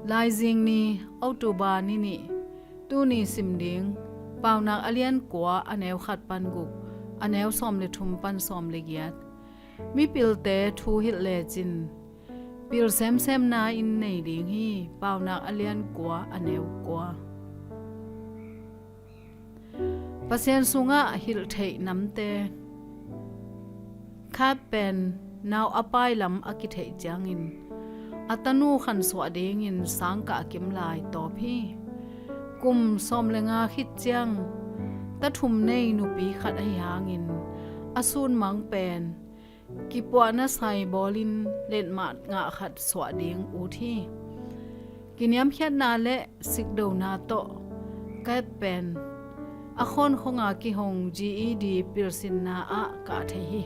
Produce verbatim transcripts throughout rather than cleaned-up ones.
Laizing ni, October ni nih. Tuni sim ding: Paunak a lian kua, a neu khat pan guk, a neu sawm le thum pan sawm le giat. Mipilte thu hilh lecin pil semsemna in nei ding hi. Paunak a lian kua, a neu kua. Pasian sungah hilh theih namte. Khat pen nau a pai lam a kitheih ciangin a tanu khansuah dingin sangkah kim lai tawp hi. Kum sawm le nga khit ciang ta thum nei nupi khat ahi hangin a sunmang pen kipuahna sai bawlin letmat ngah khat suah ding ut hi. Kiniamkhiatna le sikdona tawh Kate pen a khawnkhonga kihong G E D pilsinna ah kah thei hi.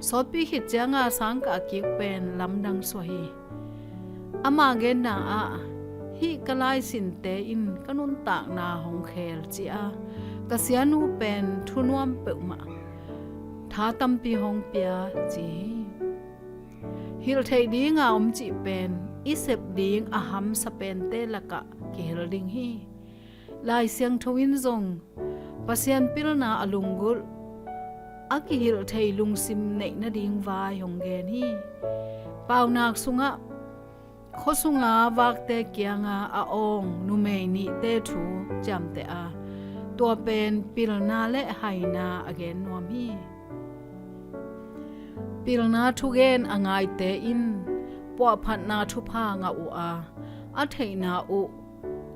Sawtpi khit cianga sangkah kik pen lamdang suah hi. Ama genna ah, "Hih ka laisinte in ka nuntakna hong khel," ci-a ka sianu pen thunuam peuhmah, tha tampi hong pia, ci hi. Hilh theih dinga om cih pen i sep ding a hamsa pente lakah kihel ding hi. Lai Siangtho in zong Pasian pilna a lunggulh, a kihilh thei lungsim neih nading vai hong gen hi. Paunak sungah khuasunga vakte kianga a awng numei nihte thu ciamteh a, tua pen pilna le haina a gen nuam hi. Pilna thugen a ngaite in puahphatna thupha ngah uh a, a theihna uh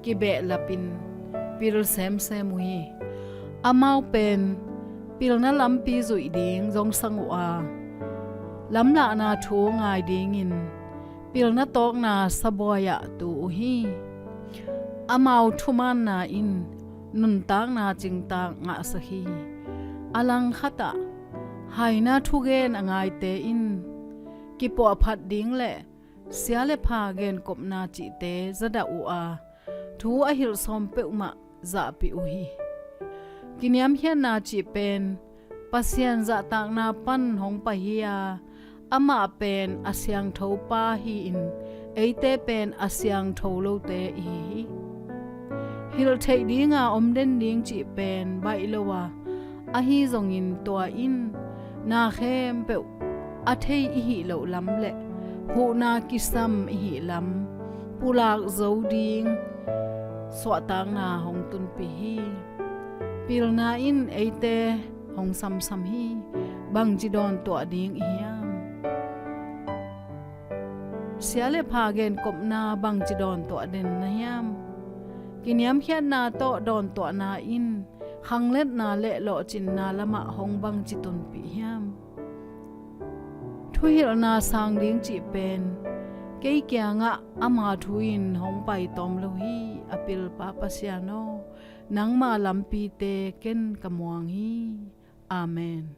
kibehlapin pil semsem uh hi. Amau pen pilna lampi zuih ding zongsang uh a, lamlahna thu ngai dingin pilna tawkna sabuai-ah tu uh hi. Amau thumaanna in nuntakna cingtak ngahsak hi. A langkhatah, haina thugen a ngaite in kipuahphat ding le sia le pha genkopna cihte zadah uh a, thu a hilh sawm peuhmah zahpih uh hi. Kiniamkhiatna cih pen Pasian zahtakna pan hong pai hi a, amah pen a siangtho pa hi-in eite pen a siangtho lote i hi hi. Hilh theih dinga om den ding cih pen baih lo a, ahi zongin tua in na khempeuh a thei i hih loh lam le huhna kisam i hih lam pulak zo ding suahtakna hong tunpih hi. Pilna in eite hong samsam hi. Bangci dawntuah ding i hiam? Sia le pha genkopna bangci dawntuah den na hiam? Kiniamkhiatna tawh dawntuahna in khangletna le lawhcinna lamah hong bangci tunpih hiam? Thuhilhna sang ding cih pen kei kiangah ama thu in hong pai tawm lo hi. A pilpa Pasian aw, nangma lampite ken ka muang hi. Amen.